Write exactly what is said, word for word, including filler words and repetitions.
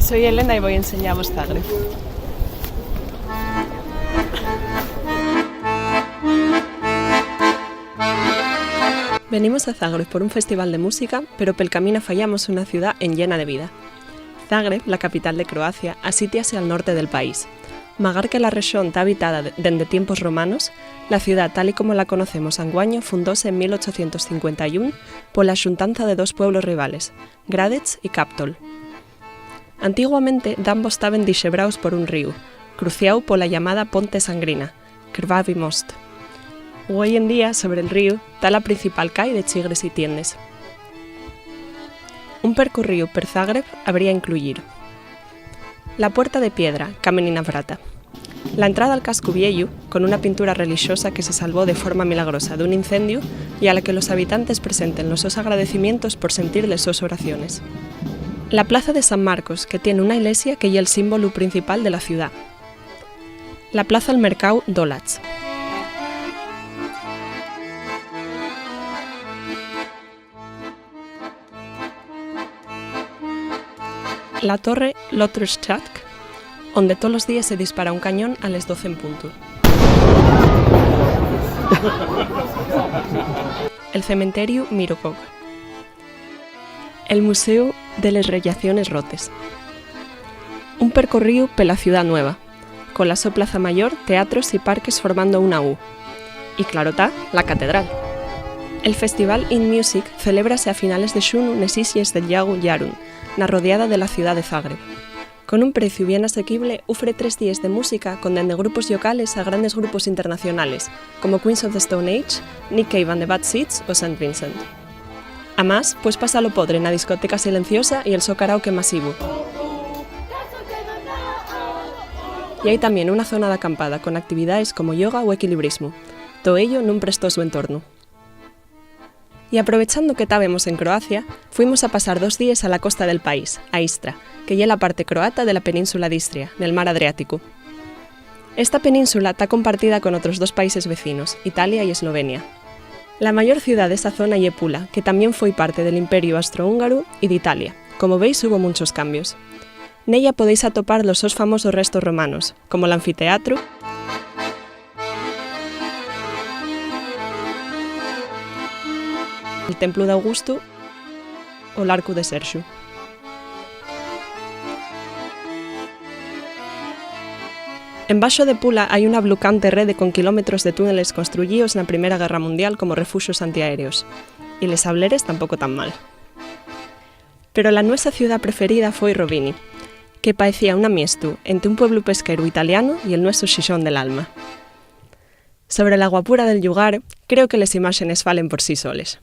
Soy Elena y voy a enseñaros Zagreb. Venimos a Zagreb por un festival de música, pero pel camino fallamos una ciudá enllena de vida. Zagreb, la capital de Croacia, asítiase al norte del país. Magar que la rexón ta habitada de-, dende tiempos romanos, la ciudá, tal y como la conocemos anguaño, fundóse en mil ochocientos cincuenta y un pola xuntanza de dos pueblos rivales, Gradec y Kaptol. Antiguamente, dambos taben dixebraos por un ríu, cruciáu pola llamada Ponte Sangrina, Krvavi most. Güei en día, sobre el ríu, ta la principal cai de chigres y tiendes. Un percorríu per Zagreb habría incluyir: la Puerta de Piedra, Kamenina Vrata. La entrada al cascu vieyu, con una pintura relixosa que se salvó de forma milagrosa d'un incendiu y a la que los habitantes presenten los sos agradecimientos por sentir les sos oraciones. La Plaza de San Marcos, que tien una ilesia que ye el símbolu principal de la ciudá. La Plaza al Mercáu Dolac. La Torre Lotharčák, onde tolos díes se dispara un cañón a les doce en puntu. El cementeriu Mirogoj. El Muséu de les Rellaciones Rotes. Un percorríu pela Ciudá Nueva, cola so plaza mayor, teatros y parques formando una U. Y, claro ta, la catedral. El festival In Music celébrase a finales de xunu nes islles del llagu Jarun, na rodiada de la ciudá de Zagreb. Con un preciu bien asequible, ufre tres díes de música con dende grupos llocales a grandes grupos internacionales, como Queens of the Stone Age, Nick Cave and the Bad Seeds o Saint Vincent. Amás, pues pasalo podre na discoteca silenciosa y el so karaoke masivu. Y hai tamién una zona d'acampada con actividaes como yoga o equilibrismu, too ello nun prestosu entornu. Y aprovechando que tábemos en Croacia, fuimos a pasar dos díes a la costa del país, a Istra, que ye la parte croata de la península d'Istria, nel mar Adriáticu. Esta península ta compartida con otros dos países vecinos, Italia y Eslovenia. La mayor ciudá d'esa zona ye Pula, que tamién foi parte del Imperiu Austrohúngaru y d'Italia. Como veis, hubo munchos cambios. Nella podéis atopar los sos famosos restos romanos, como l'anfiteatru, el templu d'Augustu o l'arcu de Serxu. Embaxo de Pula hai una ablucante rede con quilómetros de túneles construyíos na Primera Guerra Mundial como refuxos antiaéreos. Y les sableres tampoco tan mal. Pero la nuesa ciudá preferida foi Rovini, que paecía un amiestu ente un pueblu pesqueru italianu y el nueso Xixón del Alma. Sobre la guapura del llugar, creo que les imáxenes falen por sí soles.